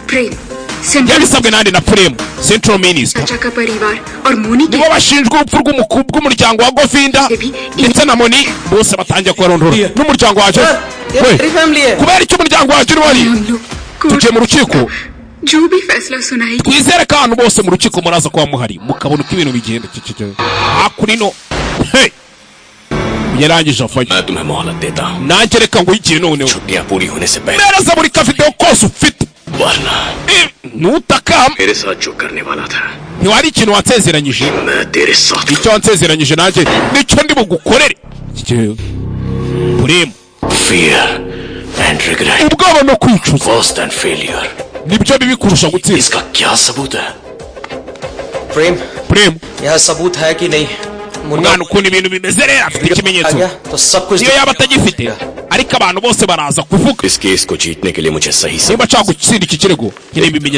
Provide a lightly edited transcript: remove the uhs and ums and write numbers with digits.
Prem central Yabisabwe nande? Na Prem, central minister. चाचा का परिवार और Moni के Nibo bashinjwa urupfu rw'umuryango wa Govinda ndetse na Moni, bose batangiye kubarondora n'umuryango waje. We, मेरी family है। Kubera icyo umuryango waje uri wari हम लोग tugiye mu rukiko. जो भी फैसला सुनाएगी। Twizere ko abantu bose mu rukiko muraza kuba muhari, mukabona uko ibintu bigenda. Hakurino, hey, yarangije avayo. मैं तुम्हें मोहलत देता हूँ। Nanjye reka ngo igihe noneho छुट्टियां पूरी होने से पहले mpereza buri kavidewo kose ufite. वरना Nutakamba मेरे साथ जो करने वाला था ntiwari ikintu wansezeranyije मैं तेरे साथ icyo wansezeranyije nanjye nicyo ndi bugukorere. Prem. Fear and regret. Ubwoba no kwicuza worse than failure. Nibyo bibi kurusha gutsinda. इसका क्या सबूत है? Prem. Prem. यह सबूत है कि नहीं, Munna Umwana ukuntu ibintu bimeze rero, afite आ ikimenyetso. गया तो सब कुछ Niyo yaba atagifite, ariko abantu bose baraza kuvuga. इस केस को जीतने के लिए मुझे सही Niba nshaka gutsinda iki kirego, nkeneye ibimenyetso.